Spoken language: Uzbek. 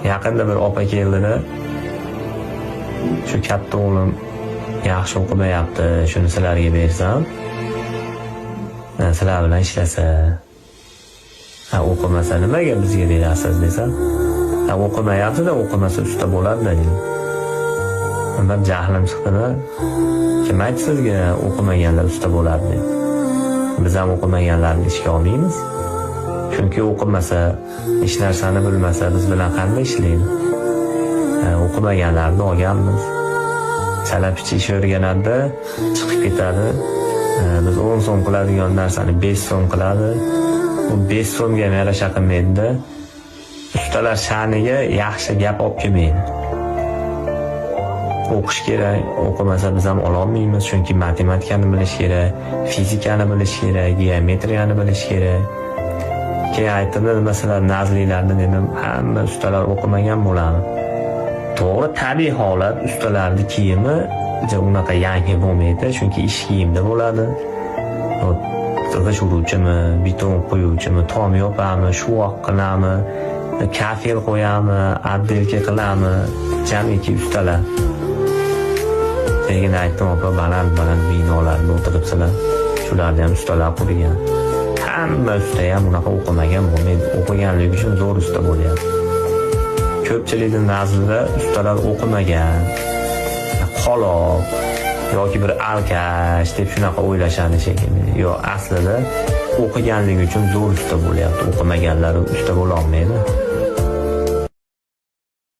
Yaqinda bir opa keldida, shu katta o'g'lim yaxshi o'qimayapti, shuni sizlarga bersam, sizlar bilan ishlasa, ha, o'qimasa nimaga bizga berasiz desam, ha, o'qimayapti-da, o'qimasa usta bo'ladi-da dedim. Undan jahlim chiqdida, kim aytdi sizga o'qimaganlar usta bo'ladi deb. Biz ham o'qimaganlarni ishga olmaymiz. Chunki o'qimasa, hech narsani bilmasa biz bilan qanday ishlaydi? O'qimaganlarni olganmiz. Chala-picha ish o'rganadi, chiqib ketadi. Biz 10 so'm qiladigan narsani 5 so'm qiladi. U 5 so'mga ham yarasha qilmaydi. Ustalar sha'niga yaxshi gap olib kelmaydi. O'qish kerak, o'qimasa biz ham ololmaymiz, chunki matematikani bilish kerak, fizikani bilish kerak, geometriyani bilish kerak. Keyin aytdim, nima sizlar nazlilarni dedim, hamma ustalar o'qimagan bo'ladi. To'g'ri, tabiiy holat, ustalarning kiyimi unaqa yangi bo'lmaydi, chunki ish kiyimda bo'ladi. G'isht uruvchimi, beton quyuvchimi, tom yopami, shuvoq qilami, kafel qo'yami, отделка qilami, jamiki ustalar. Keyin aytdim, opa, baland-baland binolarda o'tiribsizlar. Shularni ham ustalar qurgan. Hamma usta ham unaqa o'qimagan bo'lmaydi. O'qiganligi uchun zo'r usta bo'lyapti. Ko'pchilikning nazdida ustalar o'qimagan, qoloq yoki bir alkash deb shunaqa o'ylashadi shekilli. Yo'q, aslida o'qiganligi uchun zo'r usta bo'lyapti. O'qimaganlar usta bo'la olmaydi.